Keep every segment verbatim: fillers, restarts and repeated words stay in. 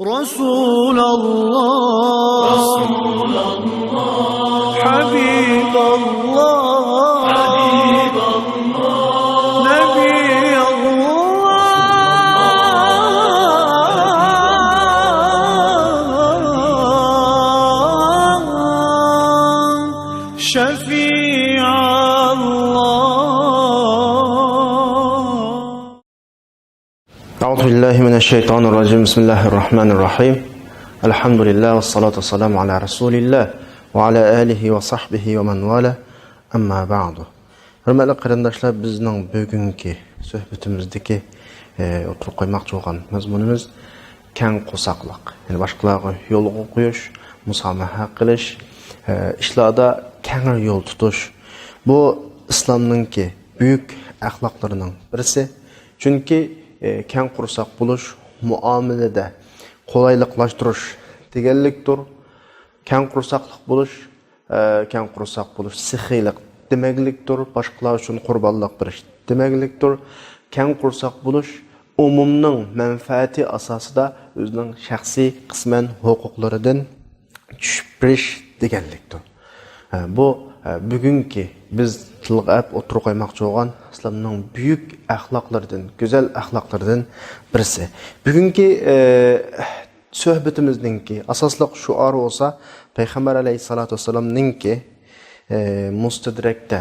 رسول الله، حبيب الله، نبي الله، شفيع الله. أعوذ بالله من الشيطان الرجيم. بسم الله الرحمن الرحيم. الحمد لله والصلاة والسلام على رسول الله وعلى آله وصحبه ومن والاه. أما بعد. ھۆرمەتلىك قېرىنداشلار، بىزنىڭ بۈگۈنكى سۆھبىتىمىزدىكى، ئى، ئوتتۇرىغا قويماقچى بولغان مەزمۇنىمىز كەڭ قورساقلىق. يەنى باشقىلارغا يولغا قويۇش، مۇسامىھە قىلىش، ئى، ئىشلاردا كەڭرى يول تۇتۇش. بۇ ئىسلامنىڭكى بۈيۈك ئەخلاقلىرىنىڭ بىرسى. چۈنكى، ئى، كەڭ قورساق بولۇش مۇئامىلىدە قولايلىقلاشتۇرۇش دېگەنلىكتۇر. كەڭ قورساقلىق بولۇش، ئە، كەڭ قورساق بولۇش سېخىيلىق دېمەكلىكتۇر، باشقىلار ئۈچۈن قۇربانلىق بېرىش دېمەكلىكتۇر. كەڭ قورساق بولۇش ئومۇمنىڭ مەنپەئەتى ئاساسىدا ئۆزىنىڭ شەخسىي قىسمەن ھوقۇقلىرىدىن چۈشۈپ بېرىش دېگەنلىكتۇر. ئە، بۇ، ئە، بۈگۈنكى بىز تىلغا ئەپ ئوتتۇرىغا قويماقچى بولغان ئىسلامنىڭ بۈيۈك ئەخلاقلىرىدىن، گۈزەل ئەخلاقلىرىدىن بىرسى. بۈگۈنكى، ئە، سۆھبىتىمىزنىڭكى ئاساسلىق شوئارى بولسا پەيغەمبەر ئەلەيھىسسالاتۇ ۋەسسالامنىڭكى، ئى، مۇستەدرەكتە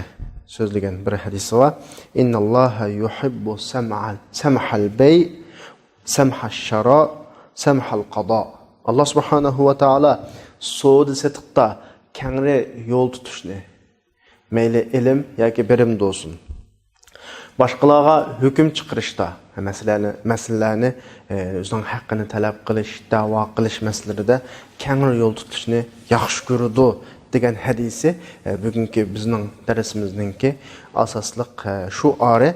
سۆزلىگەن بىر ھەدىسى بار. «ئىنناللاھە يۇھىببۇ سەمھەل، سەمھەل بەي، سەمھەش شارا، سەمھەل قادا.» ئاللا سۇبھانەھۇ ۋە تائالا سودا سېتىقتا كەڭرى يول تۇتۇشنى، مەيلى ئېلىم ياكى بېرىم بولسۇن، باشقىلارغا ھۆكۈم چىقىرىشتا، مەسىلەنى، مەسىلىلەرنى، ئى، ئۆزىنىڭ ھەققىنى تەلەپ قىلىش، دەۋا قىلىش مەسىلىلىرىدە كەڭرى يول تۇتۇشنى ياخشى كۆرىدۇ دېگەن ھەدىسى، ئى، بۈگۈنكى بىزنىڭ دەرسىمىزنىڭكى ئاساسلىق، ئى، شوئارى.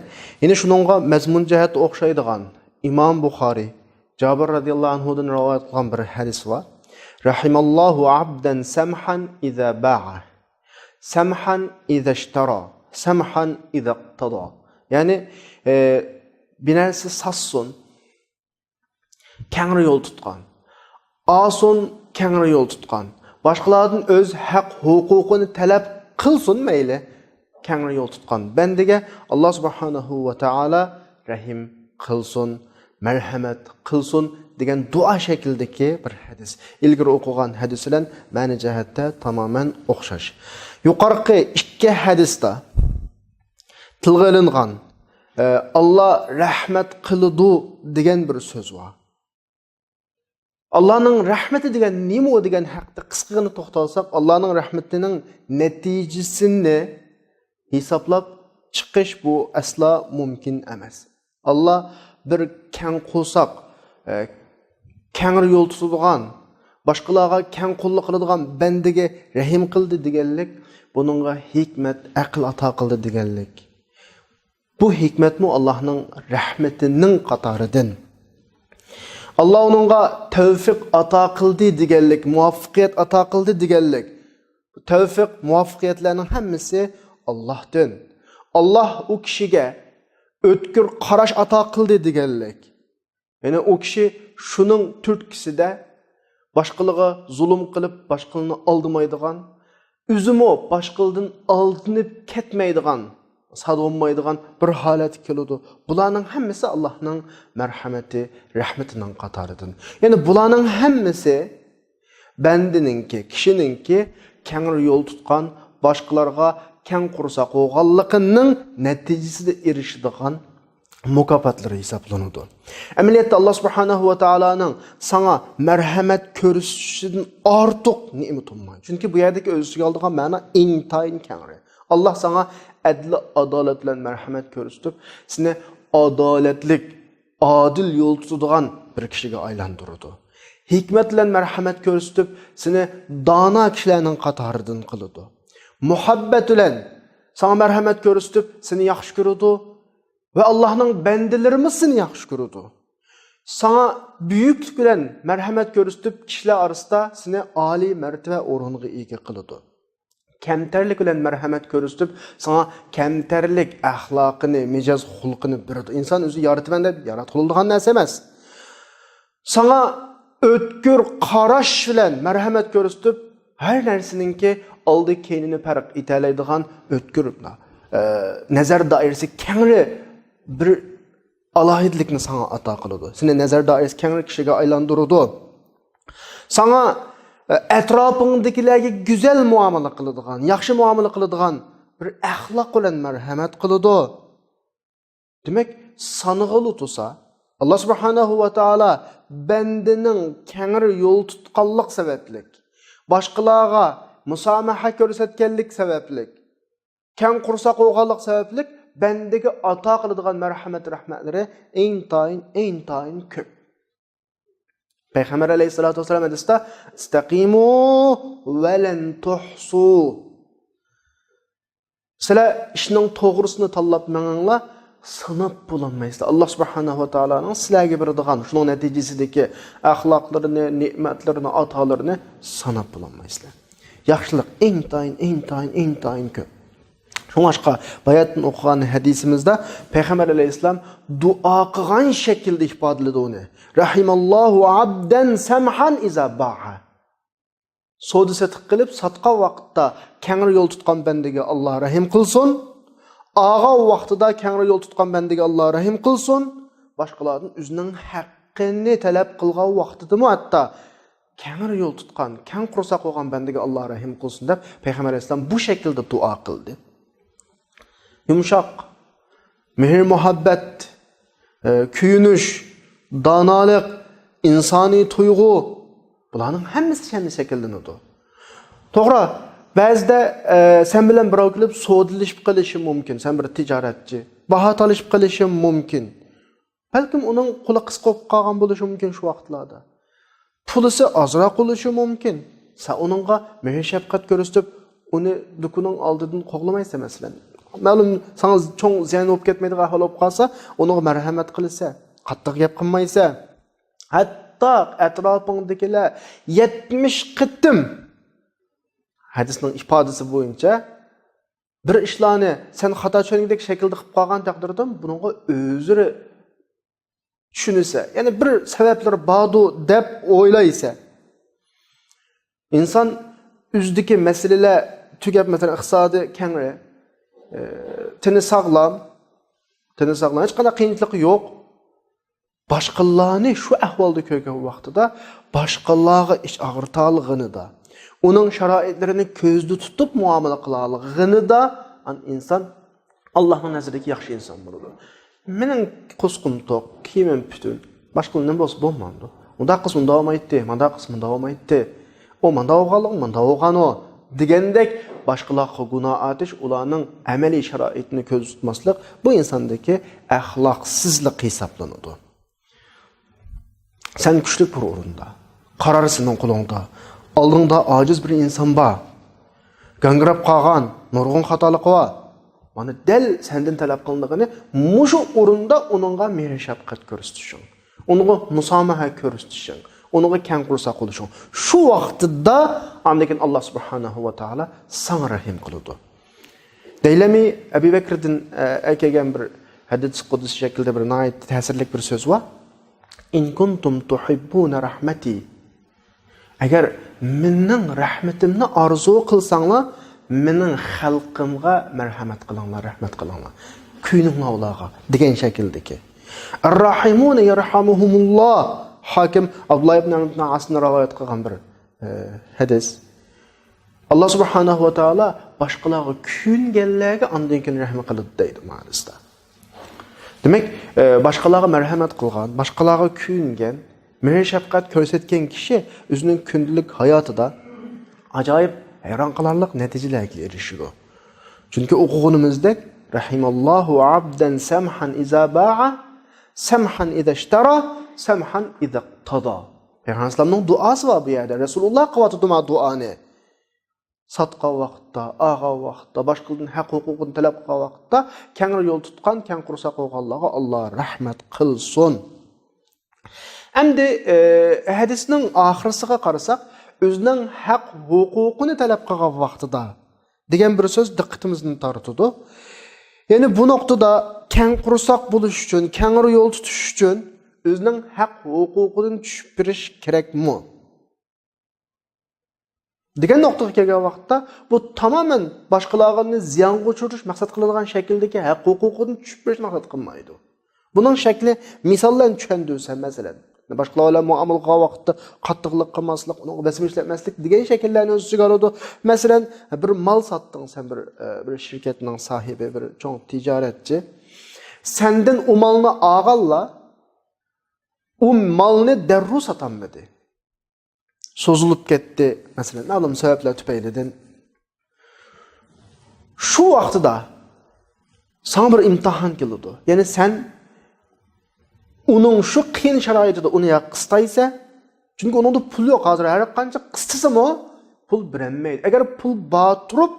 يەنە شۇنىڭغا مەزمۇن جەھەتتە ئوخشايدىغان ئىمام بۇخارى جابىر رەزىياللاھۇ ئەنھۇدىن رىۋايەت قىلغان بىر ھەدىس بار. «رەھىمەللاھۇ ئەبدەن سەمھەن ئىزا باع، سەمھەن ئىزا ئىشتەرا، سەمھەن ئىزا ئىقتەدا.» يەنى، ئى، بىر نەرسە ساتسۇن، كەڭرى يول تۇتقان. ئالسۇن، كەڭرى يول تۇتقان. باشقىلاردىن ئۆز ھەق ھوقۇقىنى تەلەپ قىلسۇن، مەيلى. كەڭرى يول تۇتقان بەندىگە ئاللا سۇبھانەھۇ ۋە تائالا رەھىم قىلسۇن، مەرھەمەت قىلسۇن دېگەن دۇئا شەكلىدىكى بىر ھەدىس. ئىلگىرى ئوقۇغان ھەدىس بىلەن مەنە جەھەتتە تامامەن ئوخشاش. يۇقىرىقى ئىككى ھەدىستە تىلغا ئېلىنغان، ئە، «ئاللا رەھمەت قىلىدۇ» دېگەن بىر سۆز بار. ئاللانىڭ رەھمىتى دېگەن نېمە ئۇ دېگەن ھەقتە قىسقىغىنە توختالساق، ئاللانىڭ رەھمىتىنىڭ نەتىجىسىنى ھېسابلاپ چىقىش بۇ ئەسلا مۇمكىن ئەمەس. ئاللا بىر كەڭ قورساق، ئە، كەڭرى يول تۇتىدىغان، باشقىلارغا كەڭ قوللۇق قىلىدىغان بەندىگە رەھىم قىلدى دېگەنلىك، بۇنىڭغا ھېكمەت، ئەقىل ئاتا قىلدى دېگەنلىك. بۇ ھېكمەتمۇ ئاللانىڭ رەھمىتىنىڭ قاتارىدىن. ئاللا ئۇنىڭغا تەۋفىق ئاتا قىلدى دېگەنلىك، مۇۋەپپەقىيەت ئاتا قىلدى دېگەنلىك. تەۋفىق، مۇۋەپپەقىيەتلەرنىڭ ھەممىسى ئاللاھتىن. ئاللا ئۇ كىشىگە ئۆتكۈر قاراش ئاتا قىلدى دېگەنلىك. يەنى ئۇ كىشى شۇنىڭ تۈرتكىسىدە باشقىلىغا زۇلۇم قىلىپ، باشقىلىنى ئالدىمايدىغان، ئۆزىمۇ باشقىلىدىن ئالدىنىپ كەتمەيدىغان، سادىلانمايدىغان بىر ھالەتكە كېلىدۇ. بۇلارنىڭ ھەممىسى ئاللانىڭ مەرھەمىتى، رەھمىتىنىڭ قاتارىدىن. يەنى بۇلارنىڭ ھەممىسى بەندىنىڭكى، كىشىنىڭكى كەڭرى يول تۇتقان، باشقىلارغا كەڭ قورساق بولغانلىقىنىڭ نەتىجىسىدە ئېرىشىدىغان مۇكاپاتلىرى ھېسابلىنىدۇ. ئەمەلىيەتتە، ئاللا سۇبھانەھۇ ۋە تائالانىڭ ساڭا مەرھەمەت كۆرسىتىشىدىن ئارتۇق نېمىتى بولمايدۇ. چۈنكى بۇ يەردىكى ئۆز ئىچىگە ئالىدىغان مەنا ئىنتايىن كەڭرى. ئاللا ساڭا ئەدلى ئادالەت بىلەن مەرھەمەت كۆرسىتىپ، سېنى ئادالەتلىك، ئادىل يول تۇتىدىغان بىر كىشىگە ئايلاندۇرىدۇ. ھېكمەت بىلەن مەرھەمەت كۆرسىتىپ، سېنى دانا كىشىلەرنىڭ قاتارىدىن قىلىدۇ. مۇھەببەت بىلەن ساڭا مەرھەمەت كۆرسىتىپ، سېنى ياخشى كۆرىدۇ ۋە ئاللانىڭ بەندىلىرىمۇ سېنى ياخشى كۆرىدۇ. ساڭا بۈيۈكلۈك بىلەن مەرھەمەت كۆرسىتىپ، كىشىلەر ئارىسىدا سېنى ئالىي مەرتىۋە ئورۇنغا ئىگە قىلىدۇ. كەمتەرلىك بىلەن مەرھەمەت كۆرسىتىپ، ساڭا كەمتەرلىك ئەخلاقىنى، مىجەز خۇلقىنى بېرىدۇ. ئىنسان ئۆزى يارىتىمەن دەپ ياراتقىلى بولىدىغان نەرسە ئەمەس. ساڭا ئۆتكۈر قاراش بىلەن مەرھەمەت كۆرسىتىپ، ھەر نەرسىنىڭكى ئالدى كەينىنى پەرق ئېتەلەيدىغان ئۆتكۈر، ئە، نەزەر دائىرىسى كەڭرى بىر ئالاھىدىلىكنى ساڭا ئاتا قىلىدۇ. سېنى نەزەر دائىرىسى كەڭرى كىشىگە ئايلاندۇرىدۇ. ساڭا، ئە، ئەتراپىڭدىكىلەرگە گۈزەل مۇئامىلە قىلىدىغان، ياخشى مۇئامىلە قىلىدىغان بىر ئەخلاق بىلەن مەرھەمەت قىلىدۇ. دېمەك، سانىغىلى تۇرسا، ئاللا سۇبھانەھۇ ۋە تائالا بەندىنىڭ كەڭرى يول تۇتقانلىق سەۋەبلىك، باشقىلارغا مۇسامىھە كۆرسەتكەنلىك سەۋەبلىك، كەڭ قورساق بولغانلىق سەۋەبلىك بەندىگە ئاتا قىلىدىغان مەرھەمەت رەھمەتلىرى ئىنتايىن، ئىنتايىن كۆپ. پەيغەمبەر ئەلەيھىسسالاتۇ ۋەسسالام ھەدىستە، ئىستەقىمۇ ۋە لەن تۇھسۇ. سىلەر ئىشنىڭ توغرىسىنى تاللاپ مېڭىڭلار، ساناپ بولالمايسىلەر. ئاللا سۇبھانەھۇ ۋە تائالانىڭ سىلەرگە بېرىدىغان شۇنىڭ نەتىجىسىدىكى ئەخلاقلىرىنى، نېمەتلىرىنى، ئاتالىرىنى ساناپ بولالمايسىلەر. ياخشىلىق ئىنتايىن، ئىنتايىن، ئىنتايىن كۆپ. شۇڭلاشقا باياتىن ئوقۇغان ھەدىسىمىزدە پەيغەمبەر ئەلەيھىسسالام دۇئا قىلغان شەكىلدە ئىپادىلىدى ئۇنى. رەھىمەللاھۇ ئابدەن سەمھەن ئىزا باءە. سودا سېتىق قىلىپ ساتقان ۋاقىتتا كەڭرى يول تۇتقان بەندىگە ئاللا رەھىم قىلسۇن. ئالغان ۋاقتىدا كەڭرى يول تۇتقان بەندىگە ئاللا رەھىم قىلسۇن. باشقىلاردىن ئۆزىنىڭ ھەققىنى تەلەپ قىلغان ۋاقتىدىمۇ ھەتتا كەڭرى يول تۇتقان، كەڭ قورساق بولغان بەندىگە ئاللا رەھىم قىلسۇن دەپ پەيغەمبەر ئەلەيھىسسالام بۇ شەكىلدە دۇئا قىلدى. يۇمشاق، مېھىر-مۇھەببەت، ئە، كۆيۈنۈش، دانالىق، ئىنسانىي تۇيغۇ، بۇلارنىڭ ھەممىسى شەندە شەكىللىنىدۇ. توغرا، بەزىدە، ئە، سەن بىلەن بىراۋ كېلىپ سودىلىشىپ قېلىشى مۇمكىن، سەن بىر تىجارەتچى، باھا تالىشىپ قېلىشى مۇمكىن. بەلكىم ئۇنىڭ قولى قىسقا بولۇپ قالغان بولۇشى مۇمكىن شۇ ۋاقىتلاردا. پۇلىسى ئازراق بولۇشى مۇمكىن. سەن ئۇنىڭغا مېھىر-شەپقەت كۆرسىتىپ، ئۇنى دۇكىنىڭ ئالدىدىن قوغلىمايسەن، مەسىلەن. مەلۇم، ساڭا چوڭ زىيان بولۇپ كەتمەيدىغان ئەھۋال بولۇپ قالسا، ئۇنىڭغا مەرھەمەت قىلىسەن، قاتتىق گەپ قىلمايسەن. ھەتتا ئەتراپىڭدىكىلەر يەتمىش قېتىم، ھەدىسنىڭ ئىپادىسى بويىچە، بىر ئىشلارنى سەن خاتا چۈشەنگۈدەك شەكىلدە قىلىپ قالغان تەقدىردىمۇ بۇنىڭغا ئۆزرە چۈشىنىسەن. يەنى بىر سەۋەبلىرى باردۇ دەپ ئويلايسەن. ئىنسان ئۆزىدىكى مەسىلىلەر تۈگەپ، مەسىلەن، ئىقتىسادى كەڭرى، ئى، تېنى ساغلام، تېنى ساغلام، ھېچقانداق قىيىنچىلىقى يوق. باشقىلارنى شۇ ئەھۋالدا كۆرگەن ۋاقتىدا باشقىلارغا ئىچ ئاغرىتالىغىنىدا، ئۇنىڭ شارائىتلىرىنى كۆزدە تۇتۇپ مۇئامىلە قىلالىغىنىدا، ئان-، ئىنسان ئاللانىڭ نەزىرىدىكى ياخشى ئىنسان بولىدۇ. مېنىڭ قورسىقىم توق، كىيىمىم پۈتۈن، باشقىلار نېمە بولسا بولمامدۇ؟ ئۇنداق قىلسا ئۇنداق بولمايتتى، مانداق قىلسا مۇنداق بولمايتتى. ئۇ مانداق بولغانلىقى، مانداق بولغانۇ دېگەندەك باشقىلارغا گۇناھ ئارتىش، ئۇلارنىڭ ئەمەلىي شارائىتىنى كۆزدە تۇتماسلىق، بۇ ئىنساندىكى ئەخلاقسىزلىق ھېسابلىنىدۇ. سەن كۈچلۈك بىر ئورۇندا، قارار سېنىڭ قولۇڭدا، ئالدىڭدا ئاجىز بىر ئىنسان بار، گاڭگىراپ قالغان، نۇرغۇن خاتالىقى بار. مانا دەل سەندىن تەلەپ قىلىنىدىغىنى مۇشۇ ئورۇندا ئۇنىڭغا مېھىر-شەپقەت كۆرسىتىشىڭ، ئۇنىڭغا مۇسامىھە كۆرسىتىشىڭ، ئۇنىڭغا كەڭ قورساق بولۇشۇڭ. شۇ ۋاقتىدا ئاندىن كېيىن ئاللا سۇبھانەھۇ ۋە تائالا ساڭا رەھىم قىلىدۇ. دەيلەمى ئەبۇ بەكردىن، ئە، ئەكەلگەن بىر ھەدىس قۇدسىي شەكلىدە بىر ناھايىتى تەسىرلىك بىر سۆز بار. «إن كنتم تحبون رحمتي». ئەگەر مېنىڭ رەھمىتىمنى ئارزۇ قىلساڭلار، مېنىڭ خەلقىمغا مەرھەمەت قىلىڭلار، رەھمەت قىلىڭلار. كۆيۈنۈڭلار ئۇلارغا، دېگەن شەكىلدىكى. «الراحمون يرحمهم الله». ھاكىم ئابدۇللا ئىبن ئەمر ئىبن ئاستىن رىۋايەت قىلغان بىر، ئە، ھەدىس. ئاللا سۇبھانەھۇ ۋە تائالا باشقىلارغا كۆيۈنگەنلەرگە ئاندىن كېيىن رەھمەت قىلىدۇ دەيدۇ مەنىسىدە. دېمەك، ئە، باشقىلارغا مەرھەمەت قىلغان، باشقىلارغا كۆيۈنگەن، مېھىر-شەپقەت كۆرسەتكەن كىشى ئۆزىنىڭ كۈندىلىك ھاياتىدا ئاجايىپ ھەيران قالارلىق نەتىجىلەرگە ئېرىشىدۇ. چۈنكى ئوقۇغىنىمىزدەك، «رەھىمەللاھۇ ئابدەن سەمھەن ئىزا باءە، سەمھەن ئىزا ئىشتەرا، سەمھەن ئىزا ئىقتەدا». پەيغەمبەر ئەلەيھىسسالامنىڭ دۇئاسى بار بۇ يەردە. رەسۇلۇللا قىلىۋاتىدۇ ما دۇئانى. ساتقان ۋاقىتتا، ئالغان ۋاقىتتا، باشقىلىرىدىن ھەق ھوقۇقىنى تەلەپ قىلغان ۋاقىتتا، كەڭرى يول تۇتقان، كەڭ قورساق بولغانلارغا ئاللا رەھمەت قىلسۇن. ئەمدى، ئە، ھەدىسنىڭ ئاخىرسىغا قارىساق، ئۆزىنىڭ ھەق ھوقۇقىنى تەلەپ قىلغان ۋاقتىدا دېگەن بىر سۆز دىققىتىمىزنى تارتىدۇ. يەنى بۇ نۇقتىدا كەڭ قورساق بولۇش ئۈچۈن، كەڭرى يول تۇتۇش ئۈچۈن ئۆزىنىڭ ھەق ھوقۇقىدىن چۈشۈپ بېرىش كېرەكمۇ؟ دېگەن نۇقتىغا كەلگەن ۋاقىتتا، بۇ تامامەن باشقىلارنى زىيانغا ئۇچرىتىش مەقسەت قىلىنغان شەكىلدىكى ھەق ھوقۇقىدىن چۈشۈپ بېرىش مەقسەت قىلمايدۇ. بۇنىڭ شەكلى مىسال بىلەن چۈشەندۈرسەم، مەسىلەن، باشقىلار بىلەن مۇئامىلە قىلغان ۋاقىتتا قاتتىقلىق قىلماسلىق، ئۇنىڭغا بېسىم ئىشلەتمەسلىك دېگەن شەكىللەرنى ئۆز ئىچىگە ئالىدۇ. مەسىلەن، بىر مال ساتتىڭ سەن بىر، ئە، بىر شىركەتنىڭ ساھىبى، بىر چوڭ تىجارەتچى. سەندىن ئۇ مالنى ئالغانلار ئۇ مالنى دەررۇ ساتالمىدى. سوزۇلۇپ كەتتى، مەسىلەن، مەلۇم سەۋەبلەر تۈپەيلىدىن. شۇ ۋاقتىدا ساڭا بىر ئىمتىھان كېلىدۇ. يەنى سەن ئۇنىڭ شۇ قىيىن شارائىتىدا ئۇنى يا قىستايسەن، چۈنكى ئۇنىڭدا پۇل يوق ھازىر، ھەر قانچە قىستىسىمۇ پۇل بېرەلمەيدۇ. ئەگەر پۇل بار تۇرۇپ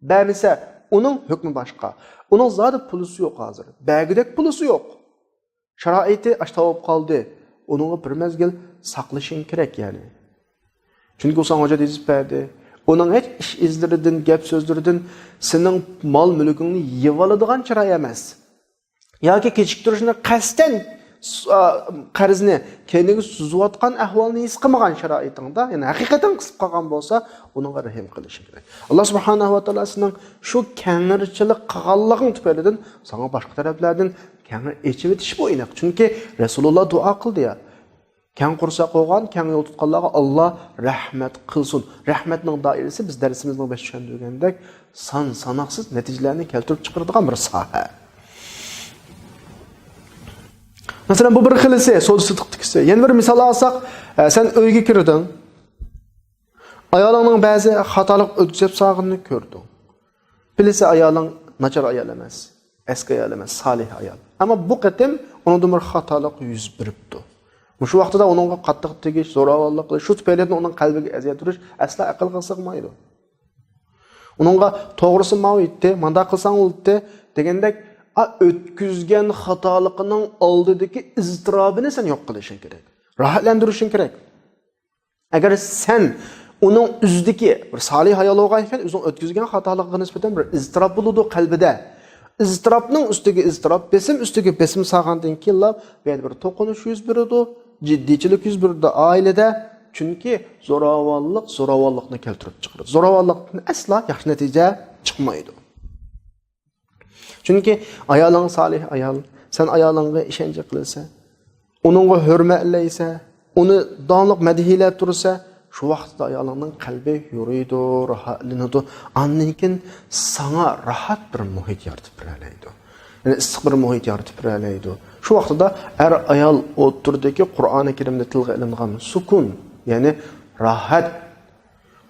بەرمىسە، ئۇنىڭ ھۆكمى باشقا. ئۇنىڭ زادى پۇلىسى يوق ھازىر، بەرگۈدەك پۇلىسى يوق. شارائىتى ئاشتا بولۇپ قالدى. ئۇنىڭغا بىر مەزگىل ساقلىشىڭ كېرەك، يەنى. چۈنكى ئۇ ساڭا ھۆججەت يېزىپ بەردى. ئۇنىڭ ھېچ ئىش ئىزلىرىدىن، گەپ سۆزلىرىدىن سېنىڭ مال مۈلكۈڭنى يېۋالىدىغان چىراي ئەمەس. ياكى كېچىكتۈرۈشنى قەستەن س-، ئا، قەرزنى كەينىگە سۈزۈۋاتقان ئەھۋالنى ھېس قىلمىغان شارائىتىڭدا، يەنى ھەقىقەتەن قىسىپ قالغان بولسا، ئۇنىڭغا رەھىم قىلىشىڭ كېرەك. ئاللا سۇبھانەھۇ ۋە تائالا سېنىڭ شۇ كەڭرىچىلىك قىلغانلىقىڭ تۈپەيلىدىن ساڭا باشقا تەرەپلەردىن كەڭرى ئېچىۋېتىشى بۇ ئېنىق. چۈنكى رەسۇلۇللا دۇئا قىلدى يا، كەڭ قورساق بولغان، كەڭ يول تۇتقانلارغا ئاللا رەھمەت قىلسۇن. رەھمەتنىڭ دائىرىسى بىز دەرسىمىزنىڭ بېشىدا چۈشەندۈرگەندەك سان ساناقسىز نەتىجىلەرنى كەلتۈرۈپ چىقىرىدىغان بىر ساھە. مەسىلەن، بۇ بىر خىلىسى، سودا سېتىقتىكىسى. يەنە بىر مىسال ئالساق، ئە، سەن ئۆيگە كىردىڭ. ئايالىڭنىڭ بەزى خاتالىق ئۆتكۈزۈپ سالغىنىنى كۆردۈڭ. بىلىسە ئايالىڭ ناچار ئايال ئەمەس، ئەسكى ئايال ئەمەس، سالىھ ئايال. ئەمما بۇ قېتىم ئۇنىڭدىن بىر خاتالىق يۈز بېرىپتۇ. مۇشۇ ۋاقتىدا ئۇنىڭغا قاتتىق تېگىش، زوراۋانلىق قىلىش، شۇ تۈپەيلىدىن ئۇنىڭ قەلبىگە ئەزىيەت بېرىش ئەسلا ئەقىلگە سىغمايدۇ. ئۇنىڭغا توغرىسى ماۋۇ ئىدى، مانداق قىلساڭ بولاتتى دېگەندەك، ئا، ئۆتكۈزگەن خاتالىقىنىڭ ئالدىدىكى ئىزتىراپىنى سەن يوق قىلىشىڭ كېرەك. راھەتلەندۈرۈشۈڭ كېرەك. ئەگەر سەن ئۇنىڭ ئۆزىدىكى بىر سالىھ ئايال بولغان ئىكەن، ئۆزىنىڭ ئۆتكۈزگەن خاتالىقىغا نىسبەتەن بىر ئىزتىراپ بولىدۇ قەلبىدە. ئىزتىراپنىڭ ئۈستىگە ئىزتىراپ، بېسىم ئۈستىگە بېسىم سالغاندىن كېيىنلا بۇ يەردە بىر توقۇنۇش يۈز بېرىدۇ، جىددىيچىلىك يۈز بېرىدۇ ئائىلىدە. چۈنكى زوراۋانلىق زوراۋانلىقنى كەلتۈرۈپ چىقىرىدۇ. زوراۋانلىقتىن ئەسلا ياخشى نەتىجە چىقمايدۇ. چۈنكى ئايالىڭ سالىھ ئايال، سەن ئايالىڭغا ئىشەنچ قىلىسەن، ئۇنىڭغا ھۆرمەتلەيسەن، ئۇنى داۋاملىق مەدھىيلەپ تۇرىسەن، شۇ ۋاقىتتا ئايالىڭنىڭ قەلبى يورۇيدۇ، راھەتلىنىدۇ. ئاندىن كېيىن ساڭا راھەت بىر مۇھىت يارىتىپ بېرەلەيدۇ. يەنى ئىسسىق بىر مۇھىت يارىتىپ بېرەلەيدۇ. شۇ ۋاقتىدا ئەر-ئايال ئوتتۇرىدىكى قۇرئانى كەرىمدە تىلغا ئېلىنغان سۈكۈن، يەنى راھەت،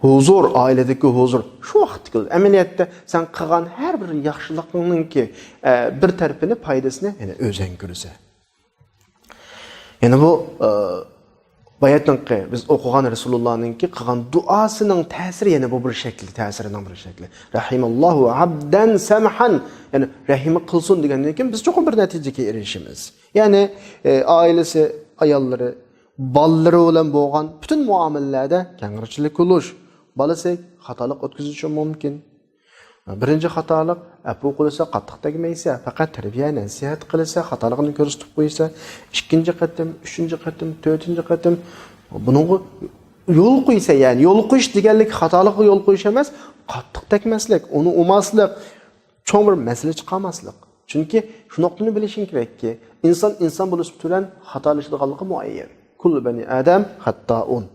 ھۇزۇر، ئائىلىدىكى ھۇزۇر شۇ ۋاقىتتا كېلىدۇ. ئەمەلىيەتتە سەن قىلغان ھەر بىر ياخشىلىقىڭنىڭكى، ئە، بىر تەرىپىنى، پايدىسىنى يەنە ئۆزەڭ كۆرىسەن. يەنە بۇ، ئە، باياتىنقى بىز ئوقۇغان رەسۇلۇللانىڭكى قىلغان دۇئاسىنىڭ تەسىرى، يەنە بۇ بىر شەكلى، تەسىرىنىڭ بىر شەكلى. رەھىمەللاھۇ ئەبدەن سەمھەن. يەنى رەھىم قىلسۇن دېگەندىن كېيىن بىز چوقۇم بىر نەتىجىگە ئېرىشىمىز. يەنى، ئە، ئائىلىسى، ئاياللىرى، بالىلىرى بىلەن بولغان پۈتۈن مۇئامىلىلەردە كەڭرىچىلىك بولۇش. بالىسى خاتالىق ئۆتكۈزۈشى مۇمكىن. بىرىنچى خاتالىق، ئەپۇ قىلسا، قاتتىق تەگمەيسە، پەقەت تەربىيە، نەسىھەت قىلسا، خاتالىقىنى كۆرسىتىپ قويسا، ئىككىنچى قېتىم، ئۈچىنچى قېتىم، تۆتىنچى قېتىم بۇنىڭغا يول قويسا، يەنى يول قويۇش دېگەنلىك خاتالىققا يول قويۇش ئەمەس، قاتتىق تەگمەسلىك، ئۇنى ئۇماسلىق، چوڭ بىر مەسىلە چىقارماسلىق. چۈنكى شۇ نۇقتىنى بىلىشىڭ كېرەككى، ئىنسان ئىنسان بولۇش سۈپىتى بىلەن خاتالىشىدىغانلىقى مۇئەييەن. كۇللۇ بەنى ئادەم خەتتائۇن.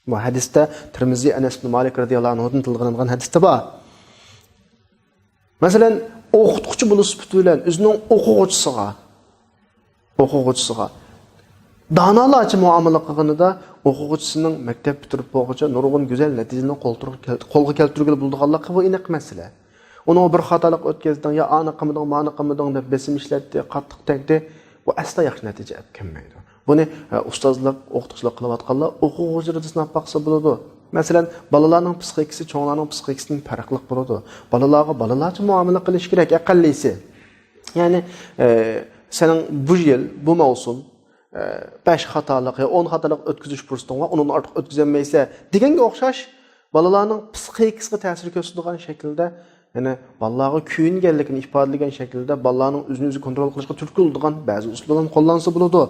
بۇ ھەدىستە تىرمىزى ئەنەس ئىبن مالىك رەزىياللاھۇ ئەنھۇدىن تىلغا ئېلىنغان ھەدىستە بار. مەسىلەن، ئوقۇتقۇچى بولۇش سۈپىتى بىلەن ئۆزىنىڭ ئوقۇغۇچىسىغا، ئوقۇغۇچىسىغا دانالارچە مۇئامىلە قىلغىنىدا، ئوقۇغۇچىسىنىڭ مەكتەپ پۈتتۈرۈپ بولغۇچە نۇرغۇن گۈزەل نەتىجىلەرنى قولتۇرغا كەل-، قولغا كەلتۈرگىلى بولىدىغانلىقى بۇ ئېنىق مەسىلە. ئۇنىڭغا بىر خاتالىق ئۆتكۈزدۈڭ، يا ئانى قىلمىدىڭ، مانى قىلمىدىڭ دەپ بېسىم ئىشلەتتى، قاتتىق تەگدى. بۇ ئەسلا ياخشى نەتىجە ئەپ كەلمەيدۇ. بۇنى، ئە، ئۇستازلىق، ئوقۇتقۇچىلىق قىلىۋاتقانلار ئوقۇغۇچىلىرىدا سىناپ باقسا بولىدۇ. مەسىلەن، بالىلارنىڭ پسىخىكىسى چوڭلارنىڭ پسىخىكىسىدىن پەرقلىق بولىدۇ. بالىلارغا بالىلارچە مۇئامىلە قىلىش كېرەك، ئەقەللىسى. يەنى، ئە، سېنىڭ بۇ يىل، بۇ مەۋسۇم، ئە، بەش خاتالىق يا ئون خاتالىق ئۆتكۈزۈش پۇرسىتىڭ بار، ئۇنىڭدىن ئارتۇق ئۆتكۈزەلمەيسەن دېگەنگە ئوخشاش بالىلارنىڭ پسىخىكىسىغا تەسىر كۆرسىتىدىغان شەكىلدە يەنى بالىلارغا كۆيۈنگەنلىكىنى ئىپادىلىگەن شەكىلدە بالىلارنىڭ ئۆزىنى ئۆزى كونترول قىلىشقا تۈرتكە بولىدىغان بەزى ئۇسۇللارنى قوللانسا بولىدۇ.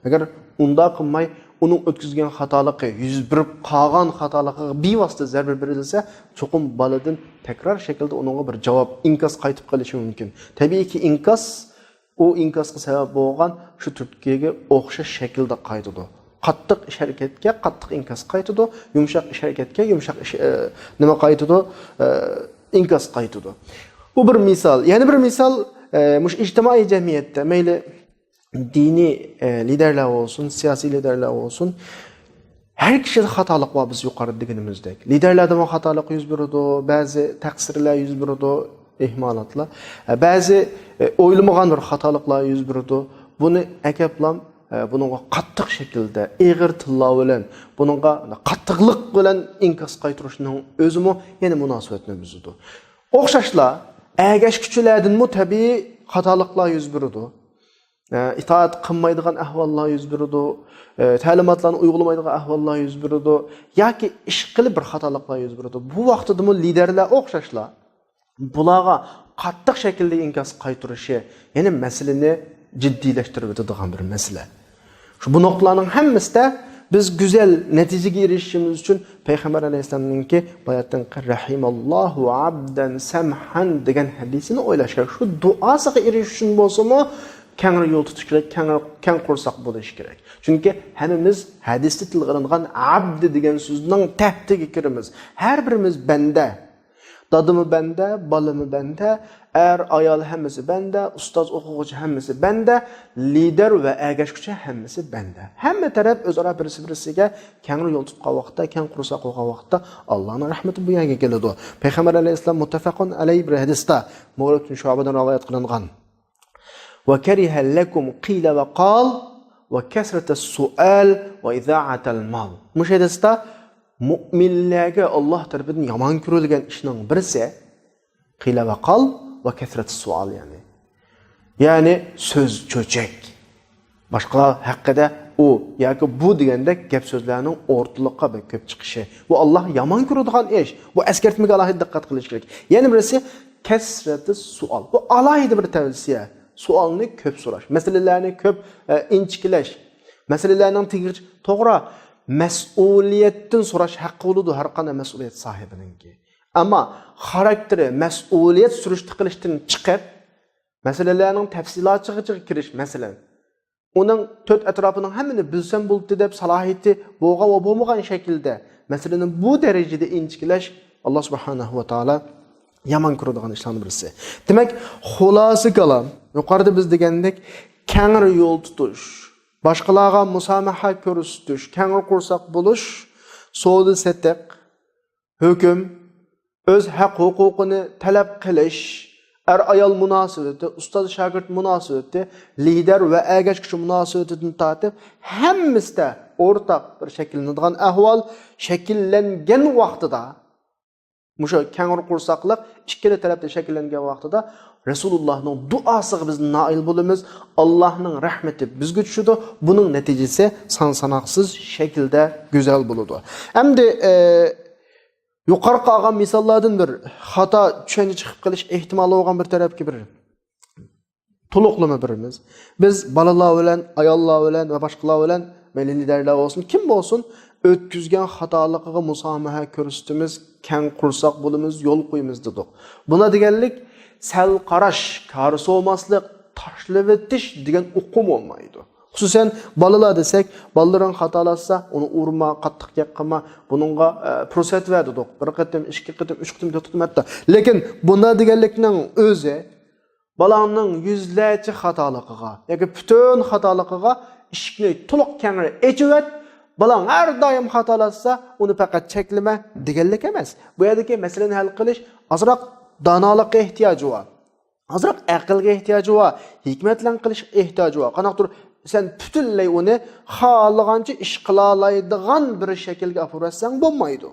ئەگەر ئۇنداق قىلماي، ئۇنىڭ ئۆتكۈزگەن خاتالىقى يۈز بېرىپ قالغان خاتالىقىغا بىۋاسىتە زەربە بېرىلسە، چوقۇم بالىدىن تەكرار شەكىلدە ئۇنىڭغا بىر جاۋاب، ئىنكاس قايتىپ قېلىشى مۇمكىن. تەبىئىيكى، ئىنكاس ئۇ ئىنكاسقا سەۋەب بولغان شۇ تۈرتكىگە ئوخشاش شەكىلدە قايتىدۇ. قاتتىق ئىش ھەرىكەتكە قاتتىق ئىنكاس قايتىدۇ، يۇمشاق ئىش ھەرىكەتكە يۇمشاق ئىش، ئە، نېمە قايتىدۇ، ئە، ئىنكاس قايتىدۇ. بۇ بىر مىسال. يەنە بىر مىسال، ئە، مۇشۇ ئىجتىمائىي جەمئىيەتتە مەيلى دىنىي، ئە، لىدەرلەر بولسۇن، سىياسىي لىدەرلەر بولسۇن، ھەر كىشىدە خاتالىق بار، بىز يۇقىرىدا دېگىنىمىزدەك. لىدەرلەردىمۇ خاتالىق يۈز بېرىدۇ، بەزى تەقسىرلەر يۈز بېرىدۇ، ئېھمالاتلار. ئە، بەزى، ئە، ئويلىمىغان بىر خاتالىقلار يۈز بېرىدۇ. بۇنى ئەكەپلام، ئە، بۇنىڭغا قاتتىق شەكىلدە، ئېغىر تىللار بىلەن، بۇنىڭغا قاتتىقلىق بىلەن ئىنكاس قايتۇرۇشنىڭ ئۆزىمۇ يەنە مۇناسىۋەتنى بۇزىدۇ. ئوخشاشلا، ئەگەشكۈچىلەردىنمۇ تەبىئىي خاتالىقلار يۈز بېرىدۇ. ئە، ئىتائەت قىلمايدىغان ئەھۋاللار يۈز بېرىدۇ. ئە، تەلىماتلارنى ئۇيغۇلىمايدىغان ئەھۋاللار يۈز بېرىدۇ. ياكى ئىشقىلىپ بىر خاتالىقلار يۈز بېرىدۇ. بۇ ۋاقتىدىمۇ لىدەرلەر ئوخشاشلا بۇلارغا قاتتىق شەكىلدە ئىنكاس قايتۇرۇشى، يەنى مەسىلىنى جىددىيلەشتۈرۈۋېتىدىغان بىر مەسىلە. شۇ بۇ نۇقتىلارنىڭ ھەممىسىدە بىز گۈزەل نەتىجىگە ئېرىشىشىمىز ئۈچۈن پەيغەمبەر ئەلەيھىسسالامنىڭكى باياتىنقى «رەھىمەللاھۇ ئابدەن سەمھەن» دېگەن ھەدىسىنى ئويلاش كېرەك. شۇ دۇئاسىغا ئېرىشىش ئۈچۈن بولسىمۇ كەڭرى يول تۇتۇش كېرەك، كەڭرى، كەڭ قورساق بولۇش كېرەك. چۈنكى ھەممىمىز ھەدىستە تىلغا ئېلىنغان ئابد دېگەن سۆزنىڭ تەھتىگە كىرىمىز. ھەر بىرىمىز بەندە. دادىمۇ بەندە، بالىمۇ بەندە، ئەر، ئايال ھەممىسى بەندە، ئۇستاز، ئوقۇغۇچى ھەممىسى بەندە، لىدەر ۋە ئەگەشكۈچى ھەممىسى بەندە. ھەممە تەرەپ ئۆزئارا بىرسى-بىرسىگە كەڭرى يول تۇتقان ۋاقىتتا، كەڭ قورساق بولغان ۋاقىتتا ئاللانىڭ رەھمىتى بۇ يەرگە كېلىدۇ. پەيغەمبەر ئەلەيھىسسالام مۇتتەپەقۇن ئەلەيھ بىر ھەدىستە مۇغىرە ئىبن شۇئبىدىن رىۋايەت قىلىنغان. «وكره لكم قيل وقال وكثرة السؤال وإضاعة المال». مۇشۇ ھەدىستە مۇئمىنلەرگە ئاللا تەرىپىدىن يامان كۆرۈلگەن ئىشنىڭ بىرسى قىيلە ۋە قال ۋە كەسرەتى سوئال، يەنى. يەنى سۆز چۆچەك. باشقىلار ھەققىدە ئۇ ياكى بۇ دېگەندەك گەپ سۆزلەرنىڭ ئورتىلىققا بەك كۆپ چىقىشى. بۇ ئاللا يامان كۆرىدىغان ئىش. بۇ ئەسكەرتمىگە ئالاھىدە دىققەت قىلىش كېرەك. يەنە بىرسى كەسرەتى سوئال. بۇ ئالاھىدە بىر تەۋسىيە. سوئالنى كۆپ سوراش. مەسىلىلەرنى كۆپ، ئە، ئىنچىكىلەش. مەسىلىلەرنىڭ تېگىچ-، توغرا، مەسئۇلىيەتتىن سوراش ھەققى بولىدۇ ھەر قانداق مەسئۇلىيەت ساھىبىنىڭكى. ئەمما خاراكتېرى مەسئۇلىيەت سۈرۈشتە قىلىشتىن چىقىپ، مەسىلىلەرنىڭ تەپسىلاتىغا كىرىش، مەسىلەن، ئۇنىڭ تۆت ئەتراپىنىڭ ھەممىنى بىلسەم بولدى دەپ سالاھىيىتى بولغان ۋە بولمىغان شەكىلدە مەسىلىنى بۇ دەرىجىدە ئىنچىكىلەش ئاللا سۇبھانەھۇ ۋە تائالا يامان كۆرىدىغان ئىشلارنىڭ بىرسى. دېمەك، خۇلاسە كالام، يۇقىرىدا بىز دېگەندەك، كەڭرى يول تۇتۇش، باشقىلارغا مۇسامىھە كۆرسىتىش، كەڭرى قورساق بولۇش، سودا سېتىق، ھۆكۈم، ئۆز ھەق ھوقۇقىنى تەلەپ قىلىش، ئەر-ئايال مۇناسىۋىتى، ئۇستاز-شاگىرت مۇناسىۋىتى، لىدەر ۋە ئەگەشكۈچى مۇناسىۋىتىدىن تارتىپ، ھەممىسىدە ئورتاق بىر شەكىللىنىدىغان ئەھۋال شەكىللەنگەن ۋاقتىدا، مۇشۇ كەڭرى قورساقلىق ئىككىلا تەرەپتە شەكىللەنگەن ۋاقتىدا، رەسۇلۇللاھنىڭ دۇئاسىغا بىز نائىل بولىمىز، ئاللاھنىڭ رەھمىتى بىزگە چۈشىدۇ، بۇنىڭ نەتىجىسى سان-ساناقسىز شەكىلدە گۈزەل بولىدۇ. ئەمدى، ئە، يۇقىرىقى ئالغان مىساللاردىن بىر خاتا چۈشەنچە چىقىپ قېلىش ئېھتىمالى بولغان بىر تەرەپكە بىر تولۇقلىما بېرىمىز. بىز بالىلار بىلەن، ئاياللار بىلەن ۋە باشقىلار بىلەن، مەيلى لىدەرلەر بولسۇن، كىم بولسۇن، ئۆتكۈزگەن خاتالىقىغا مۇسامىھە كۆرسىتىمىز، كەڭ قورساق بولىمىز، يول قويىمىز دېدۇق. بۇنا دېگەنلىك سەل قاراش، كارى سوۋماسلىق، تاشلىۋېتىش دېگەن ئۇقۇم بولمايدۇ. خۇسۇسەن بالىلار دېسەك، بالىلىرىڭ خاتالاشسا، ئۇنى ئۇرما، قاتتىق گەپ قىلما، بۇنىڭغا، ئە، پۇرسەت بەر دېدۇق. بىر قېتىم، ئىككى قېتىم، ئۈچ قېتىم، تۆت قېتىم ھەتتا. لېكىن بۇنداق دېگەنلىكنىڭ ئۆزى بالاڭنىڭ يۈزلەرچە خاتالىقىغا ياكى پۈتۈن خاتالىقىغا ئىشىكنى تولۇق كەڭرى ئېچىۋەت، بالاڭ ھەر دائىم خاتالاشسا، ئۇنى پەقەت چەكلىمە دېگەنلىك ئەمەس. بۇ يەردىكى مەسىلىنى ھەل قىلىش ئازراق دانالىققا ئېھتىياجى بار. ئازراق ئەقىلگە ئېھتىياجى بار، ھېكمەت بىلەن قىلىشقا ئېھتىياجى بار. قانداقتۇر سەن پۈتۈنلەي ئۇنى خالىغانچە ئىش قىلالايدىغان بىر شەكىلگە ئاپىرىۋەتسەڭ بولمايدۇ.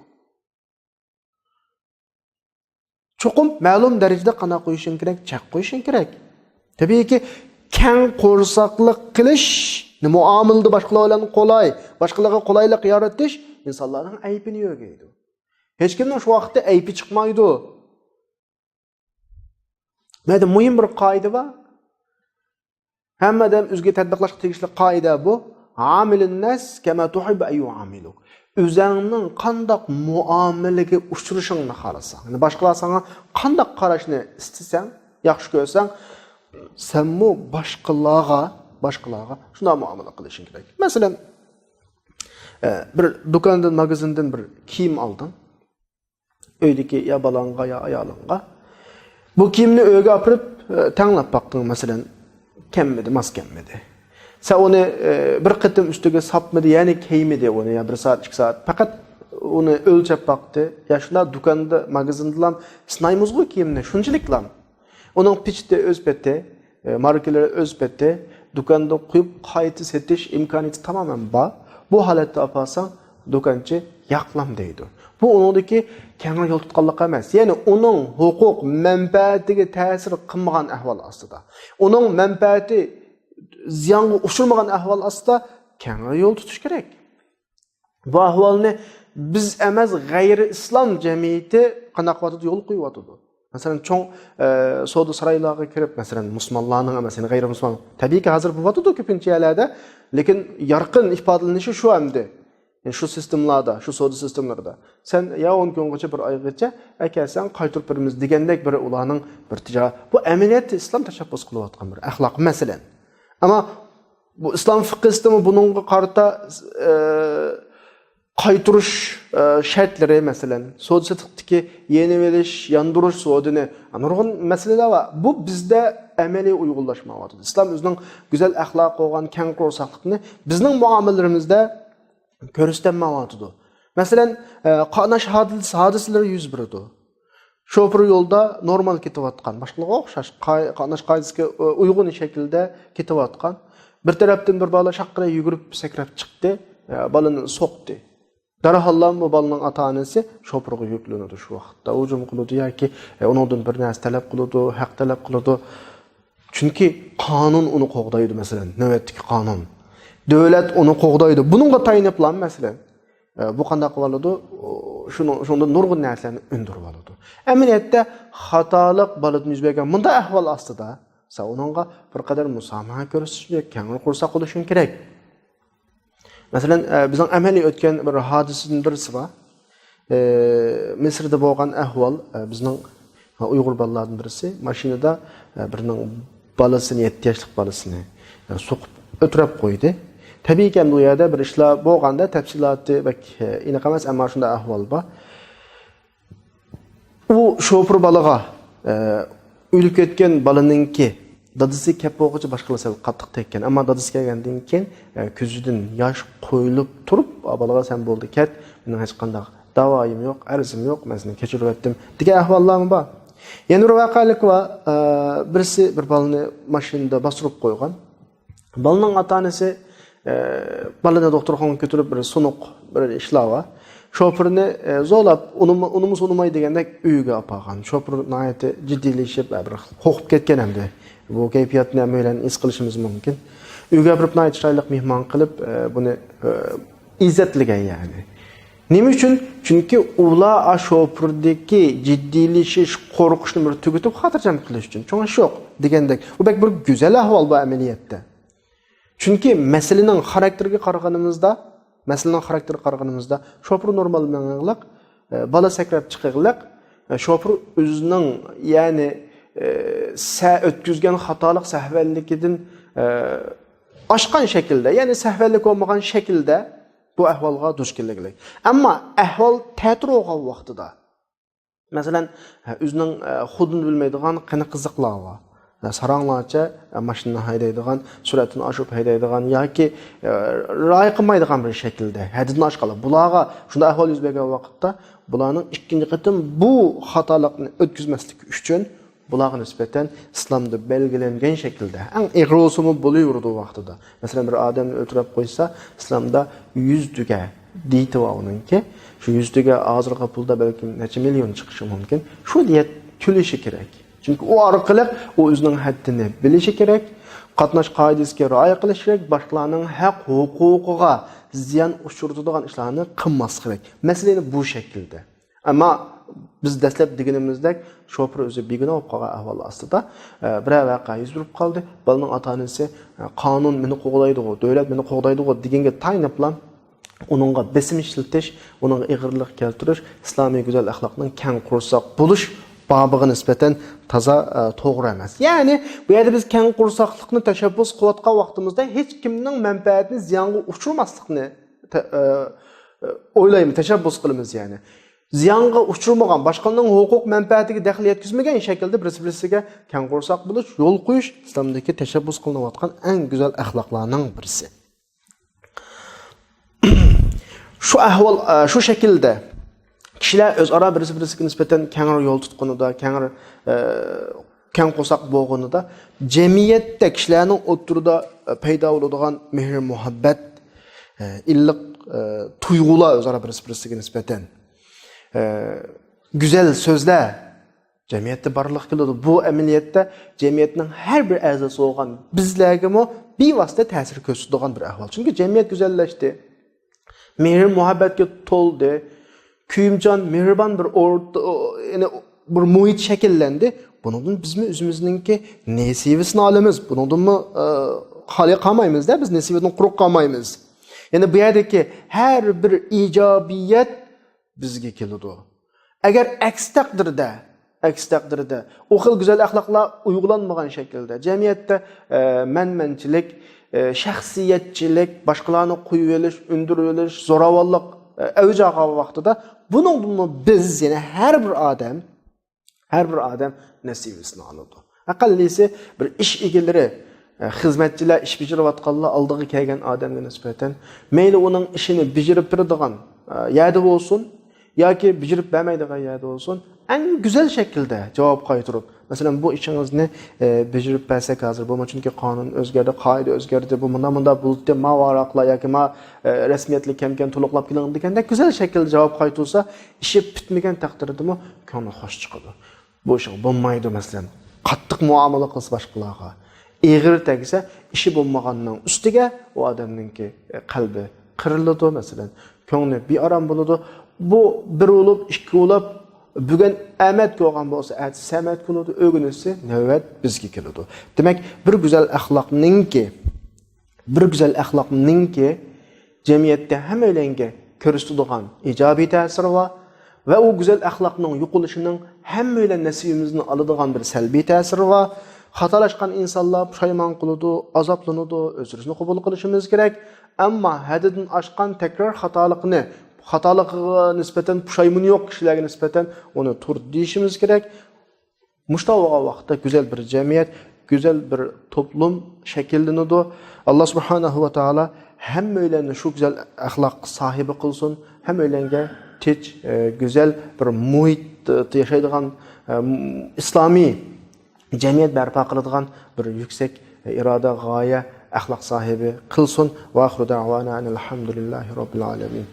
چوقۇم مەلۇم دەرىجىدە قانداق قويۇشۇڭ كېرەك؟ چەك قويۇشۇڭ كېرەك. تەبىئىيكى، كەڭ قورساقلىق قىلىش، مۇئامىلىدە باشقىلار بىلەن قولاي، باشقىلارغا قولايلىق يارىتىش ئىنسانلارنىڭ ئەيىبىنى يۆگەيدۇ. ھېچكىمنىڭ شۇ ۋاقىتتا ئەيىبى چىقمايدۇ. بۇ يەردە مۇھىم بىر قائىدە بار. ھەممە ئادەم ئۆزىگە تەتبىقلاشقا تېگىشلىك قائىدە بۇ. «عامل الناس كما تحب أن يعاملوك». ئۆزەڭنىڭ قانداق مۇئامىلىگە ئۇچرىشىڭنى خالىساڭ، يەنى باشقىلار ساڭا قانداق قاراشنى ئىستىسەڭ، ياخشى كۆرسەڭ، سەنمۇ باشقىلارغا، باشقىلارغا شۇنداق مۇئامىلە قىلىشىڭ كېرەك. مەسىلەن، ئە، بىر دۇكاندىن، ماگازىندىن بىر كىيىم ئالدىڭ. ئۆيدىكى يا بالاڭغا، يا ئايالىڭغا. بۇ كىيىمنى ئۆيگە ئاپىرىپ، ئە، تەڭلەپ باقتىڭ، مەسىلەن، كەممىدى، ماس كەممىدى. سەن ئۇنى، ئە، بىر قېتىم ئۈستىگە ساپمىدى، يەنى كىيمىدى ئۇنى، يا بىر سائەت، ئىككى سائەت. پەقەت ئۇنى ئۆلچەپ باقتى. يا شۇنداق دۇكاندا، ماگازىندىلا سىنايمىزغۇ كىيىمنى، شۇنچىلىكلا. ئۇنىڭ پېچىتى ئۆز پېتى، ئە، ماركىلىرى ئۆز پېتى، دۇكاندا قويۇپ قايتا سېتىش ئىمكانىيىتى تامامەن بار. بۇ ھالەتتە ئاپارساڭ، دۇكانچى ياقلام دەيدۇ. بۇ ئۇنىڭدىكى كەڭرى يول تۇتقانلىق ئەمەس. يەنى ئۇنىڭ ھوقۇق مەنپەئەتىگە تەسىر قىلمىغان ئەھۋال ئاستىدا، ئۇنىڭ مەنپەئەتى زىيانغا ئۇچرىمىغان ئەھۋال ئاستىدا كەڭرى يول تۇتۇش كېرەك. بۇ ئەھۋالنى بىز ئەمەس، غەيرىي ئىسلام جەمئىيىتى قانداق قىلىۋاتىدۇ؟ يول قويۇۋاتىدۇ. مەسىلەن، چوڭ، ئە، سودا سارايلارغا كىرىپ، مەسىلەن، مۇسۇلمانلارنىڭ ئەمەس، يەنى غەيرىي مۇسۇلمان، تەبىئىيكى، ھازىر بولۇۋاتىدۇ كۆپىنچە يەرلەردە، لېكىن يارقىن ئىپادىلىنىشى شۇ ئەمدى. يەنى شۇ سىستېمىلاردا، شۇ سودا سىستېمىلىرىدا. سەن يا ئون كۈنگىچە، بىر ئايغىچە ئەكەلسەڭ، قايتۇرۇپ بېرىمىز دېگەندەك بىر ئۇلارنىڭ بىر تىجارەت. بۇ ئەمەلىيەتتە ئىسلام تەشەببۇس قىلىۋاتقان بىر ئەخلاق، مەسىلەن. ئەمما بۇ ئىسلام فىقھىسىدىمۇ بۇنىڭغا قارىتا، ئە، قايتۇرۇش، ئە، شەرتلىرى، مەسىلەن، سودا سېتىقتىكى يېنىۋېلىش، ياندۇرۇش سودىنى، نۇرغۇن مەسىلىلەر بار. بۇ بىزدە ئەمەلىي ئۇيغۇنلاشمايۋاتىدۇ. ئىسلام ئۆزىنىڭ گۈزەل ئەخلاقى بولغان كەڭ قورساقلىقنى بىزنىڭ مۇئامىلىلىرىمىزدە كۆرسىتەلمەيۋاتىدۇ. مەسىلەن، ئە، قاتناش ھادىس-، ھادىسىلىرى يۈز بېرىدۇ. شوپۇر يولدا نورمال كېتىۋاتقان، باشقىلارغا ئوخشاش، قاي-، قاتناش قائىدىسىگە، ئۇ-، ئۇيغۇن شەكىلدە كېتىۋاتقان. بىر تەرەپتىن بىر بالا شاققىدە يۈگۈرۈپ سەكرەپ چىقتى، ئە، بالىنى سوقتى. دەرھاللا بۇ بالىنىڭ ئاتا-ئانىسى شوپۇرغا يۈكلىنىدۇ شۇ ۋاقىتتا. ھۇجۇم قىلىدۇ ياكى، ئە، ئۇنىڭدىن بىر نەرسە تەلەپ قىلىدۇ، ھەق تەلەپ قىلىدۇ. چۈنكى قانۇن ئۇنى قوغدايدۇ، مەسىلەن، نۆۋەتتىكى قانۇن. دۆلەت ئۇنى قوغدايدۇ. بۇنىڭغا تايىنىپلا، مەسىلەن، ئە، بۇ قانداق قىلىۋالىدۇ؟ شۇنىڭ، شۇنىڭدىن نۇرغۇن نەرسىلەرنى ئۈندۈرۈۋالىدۇ. ئەمەلىيەتتە خاتالىق بالىدىن يۈز بەرگەن مۇنداق ئەھۋال ئاستىدا سەن ئۇنىڭغا بىر قەدەر مۇسامىھە كۆرسىتىش، كەڭرى قورساق بولۇشۇڭ كېرەك. مەسىلەن، ئە، بىزنىڭ ئەمەلىي ئۆتكەن بىر ھادىسىدىن بىرسى بار. ئە، مىسىردا بولغان ئەھۋال، ئە، بىزنىڭ ئۇيغۇر بالىلاردىن بىرسى ماشىنىدا، ئە، بىرىنىڭ بالىسىنى، يەتتە ياشلىق بالىسىنى، ئە، سوقۇپ ئۆلتۈرۈپ قويدى. تەبىئىيكى، ئەمدى ئۇ يەردە بىر ئىشلار بولغاندا، تەپسىلاتى بەك، ئە، ئېنىق ئەمەس، ئەمما شۇنداق ئەھۋال بار. ئۇ شوپۇر بالىغا، ئە، ئۆلۈپ كەتكەن بالىنىڭكى دادىسى كەپ بولغۇچە باشقىلار سەل قاتتىق تەگكەن. ئەمما دادىسى كەلگەندىن كېيىن، ئە، كۆزىدىن ياش قۇيۇلۇپ تۇرۇپ، «ئا، بالىغا سەن بولدى، كەت، مېنىڭ ھېچقانداق داۋايىم يوق، ئەرزىم يوق، مەن سېنى كەچۈرۈۋەتتىم» دېگەن ئەھۋاللارمۇ بار. يەنە بىر ۋەقەلىك بار. ئە، بىرسى بىر بالىنى ماشىنىدا باستۇرۇپ قويغان. بالىنىڭ ئاتا-ئانىسى، ئە، بالىنى دوختۇرخانىغا كۆتۈرۈپ، بىر سۇنۇق، بىر ئىشلار بار. شوپۇرنى، ئە، زورلاپ، ئۇنىما-، ئۇنىمىسا ئۇنىماي دېگەندەك ئۆيىگە ئاپارغان. شوپۇر ناھايىتى جىددىيلىشىپ، ئە، بىر قورقۇپ كەتكەن ئەمدى. بۇ كەيپىياتنى ھەممەيلەن ھېس قىلىشىمىز مۇمكىن. ئۆيگە ئاپىرىپ ناھايىتى چىرايلىق مېھمان قىلىپ، ئە، بۇنى، ئە، ئىززەتلىگەن يەنى. نېمە ئۈچۈن؟ چۈنكى ئۇلار ئاشۇ شوپۇردىكى جىددىيلىشىش، قورقۇشنى بىر تۈگىتىپ، خاتىرجەم قىلىش ئۈچۈن. چوڭ ئىش يوق دېگەندەك. بۇ بەك بىر گۈزەل ئەھۋال بۇ ئەمەلىيەتتە. چۈنكى مەسىلىنىڭ خاراكتېرىگە قارىغىنىمىزدا، مەسىلىنىڭ خاراكتېرىگە قارىغىنىمىزدا، شوپۇر نورمال مېڭىغلىق، ئە، بالا سەكرەپ چىقىغلىق، ئە، شوپۇر ئۆزىنىڭ، يەنى، ئە، سە-، ئۆتكۈزگەن خاتالىق سەھۋەنلىكىدىن، ئە، ئاشقان شەكىلدە، يەنى سەھۋەنلىك بولمىغان شەكىلدە بۇ ئەھۋالغا دۇچ كېلىگلىك. ئەمما ئەھۋال تەتۈر بولغان ۋاقتىدا، مەسىلەن، ئۆزىنىڭ، ئە، خۇدىنى بىلمەيدىغان قېنى قىزىقلار بار. ئە، ساراڭلارچە، ئە، ماشىنىنى ھەيدەيدىغان، سۈرئەتتىن ئاشۇرۇپ ھەيدەيدىغان ياكى، ئە، رىئايە قىلمايدىغان بىر شەكىلدە ھەددىدىن ئاشقانلار. بۇلارغا شۇنداق ئەھۋال يۈز بەرگەن ۋاقىتتا، بۇلارنىڭ ئىككىنچى قېتىم بۇ خاتالىقنى ئۆتكۈزمەسلىكى ئۈچۈن، بۇلارغا نىسبەتەن ئىسلامدا بەلگىلەنگەن شەكىلدە، ئەڭ ئېغىر بولسىمۇ بولۇۋېرىدۇ ۋاقتىدا. مەسىلەن، بىر ئادەمنى ئۆلتۈرۈپ قويسا، ئىسلامدا يۈز تۆگە دېيىتى بار ئۇنىڭكى. شۇ يۈز تۆگە ھازىرقى پۇلدا بەلكىم نەچچە مىليون چىقىشى مۇمكىن. شۇ دېيەت تۆلىشى كېرەك. چۈنكى ئۇ ئارقىلىق ئۇ ئۆزىنىڭ ھەددىنى بىلىشى كېرەك، قاتناش قائىدىسىگە رىئايە قىلىشى كېرەك، باشقىلارنىڭ ھەق ھوقۇقىغا زىيان ئۇچرىتىدىغان ئىشلارنى قىلماسلىقى كېرەك. مەسىلە يەنە بۇ شەكىلدە. ئەمما بىز دەسلەپ دېگىنىمىزدەك شوپۇر ئۆزى بىگۇناھ بولۇپ قالغان ئەھۋال ئاستىدا، ئە، بىرەر ۋەقە يۈز بېرىپ قالدى. بالىنىڭ ئاتا-ئانىسى، ئە، قانۇن مېنى قوغدايدىغۇ، دۆلەت مېنى قوغدايدىغۇ دېگەنگە تايىنىپلا ئۇنىڭغا بېسىم ئىشلىتىش، ئۇنىڭغا ئېغىرلىق كەلتۈرۈش ئىسلامىي گۈزەل ئەخلاقنىڭ كەڭ قورساق بولۇش بابىغا نىسبەتەن تازا، ئە، توغرا ئەمەس. يەنى بۇ يەردە بىز كەڭ قورساقلىقنى تەشەببۇس قىلىۋاتقان ۋاقتىمىزدا ھېچ كىمنىڭ مەنپەئەتىنى زىيانغا ئۇچۇرماسلىقنى تە-، ئە، ئە، ئويلايمىز، تەشەببۇس قىلىمىز يەنى. زىيانغا ئۇچرىمىغان، باشقىلارنىڭ ھوقۇق مەنپەئەتىگە دەخلى يەتكۈزمىگەن شەكىلدە بىرسى-بىرسىگە كەڭ قورساق بولۇش، يول قويۇش ئىسلامدىكى تەشەببۇس قىلىنىۋاتقان ئەڭ گۈزەل ئەخلاقلارنىڭ بىرسى. شۇ ئەھۋال، ئە، شۇ شەكىلدە كىشىلەر ئۆزئارا بىرسى-بىرسىگە نىسبەتەن كەڭرى يول تۇتقىنىدا، كەڭرى، ئە، كەڭ قورساق بولغىنىدا جەمئىيەتتە كىشىلەرنىڭ ئوتتۇرىدا، ئە، پەيدا بولىدىغان مېھىر-مۇھەببەت، ئە، ئىللىق، ئە، تۇيغۇلار ئۆزئارا بىرسى-بىرسىگە نىسبەتەن، ئە، گۈزەل سۆزلەر جەمئىيەتتە بارلىققا كېلىدۇ. بۇ ئەمەلىيەتتە جەمئىيەتنىڭ ھەر بىر ئەزاسى بولغان بىزلەرگىمۇ بىۋاسىتە تەسىر كۆرسىتىدىغان بىر ئەھۋال. چۈنكى جەمئىيەت گۈزەللەشتى، مېھىر-مۇھەببەتكە تولدى، كۆيۈمچان، مېھرىبان بىر ئورتا، يەنى بىر مۇھىت شەكىللەندى. بۇنىڭدىن بىزمۇ ئۆزىمىزنىڭكى نېسىۋىسىنى ئالىمىز. بۇنىڭدىنمۇ، ئە، خالىي قالمايمىز-دە، بىز نېسىۋىدىن قۇرۇق قالمايمىز. يەنى بۇ يەردىكى ھەر بىر ئىجابىيەت بىزگە كېلىدۇ. ئەگەر ئەكس تەقدىردە، ئەكس تەقدىردە ئۇ خىل گۈزەل ئەخلاقلار ئۇيغۇلانمىغان شەكىلدە، جەمئىيەتتە، ئە، مەنمەنچىلىك، ئە، شەخسىيەتچىلىك، باشقىلارنى قويۇۋېلىش، ئۈندۈرۈۋېلىش، زوراۋانلىق، ئە، ئەۋج ئالغان ۋاقتىدا، بۇنىڭدىنمۇ بىز، يەنى ھەر بىر ئادەم، ھەر بىر ئادەم نېسىۋىسىنى ئالىدۇ. ئەقەللىسى بىر ئىش ئىگىلىرى، ئە، خىزمەتچىلەر ئىش بېجىرىۋاتقانلار ئالدىغا كەلگەن ئادەمگە نىسبەتەن، مەيلى ئۇنىڭ ئىشىنى بېجىرىپ بېرىدىغان، ئە، يەردە بولسۇن ياكى بېجىرىپ بەرمەيدىغان يەردە بولسۇن، ئەڭ گۈزەل شەكىلدە جاۋاب قايتۇرۇپ، مەسىلەن، بۇ ئىشىڭىزنى، ئە، بېجىرىپ بەرسەك ھازىر بولما، چۈنكى قانۇن ئۆزگەردى، قائىدە ئۆزگەردى، بۇ مۇنداق، مۇنداق بولدى، ما ۋاراقلار ياكى ما، ئە، رەسمىيەتلىك كەمكەن تولۇقلاپ كېلىڭ دېگەندەك گۈزەل شەكىلدە جاۋاب قايتۇرسا، ئىشى پۈتمىگەن تەقدىردىمۇ كۆڭلى خوش چىقىدۇ. بۇ ئىشىڭ بولمايدۇ، مەسىلەن، قاتتىق مۇئامىلە قىلسا باشقىلارغا، ئېغىر تەگسە، ئىشى بولمىغاننىڭ ئۈستىگە ئۇ ئادەمنىڭكى، ئە، قەلبى قىرىلىدۇ، مەسىلەن، كۆڭلى بىئارام بولىدۇ. بۇ بىر بولۇپ، ئىككى بولۇپ، بۈگۈن ئەمەت كۆرگەن بولسا، ئەتىسى سەمەت كۆرىدۇ، ئۆگىنىشسى نۆۋەت بىزگە كېلىدۇ. دېمەك، بىر گۈزەل ئەخلاقنىڭكى بىر گۈزەل ئەخلاقنىڭكى جەمئىيەتتە ھەممەيلەنگە كۆرسىتىدىغان ئىجابىي تەسىرى بار ۋە ئۇ گۈزەل ئەخلاقنىڭ يوقىلىشىنىڭ ھەممەيلەن نېسىۋىمىزنى ئالىدىغان بىر سەلبىي تەسىرى بار. خاتالاشقان ئىنسانلار پۇشايمان قىلىدۇ، ئازابلىنىدۇ، ئۆزرىسىنى قوبۇل قىلىشىمىز كېرەك. ئەمما ھەددىدىن ئاشقان تەكرار خاتالىقنى، خاتالىقىغا نىسبەتەن پۇشايمىنى يوق كىشىلەرگە نىسبەتەن ئۇنى تۇر دېيىشىمىز كېرەك. مۇشۇنداق بولغان ۋاقىتتا گۈزەل بىر جەمئىيەت، گۈزەل بىر توپلۇم شەكىللىنىدۇ. ئاللا سۇبھانەھۇ ۋە تائالا ھەممەيلەننى شۇ گۈزەل ئەخلاق ساھىبى قىلسۇن. ھەممەيلەنگە تىنچ، ئە، گۈزەل بىر مۇھىتتا ياشايدىغان، ئە، ئىسلامىي جەمئىيەت بەرپا قىلىدىغان بىر يۈكسەك ئىرادە، غايە، ئەخلاق ساھىبى قىلسۇن. ۋە ئاخىرۇ دەئۋانا ئەنىل ھەمدۇلىللاھى رەببىل ئالەمىن.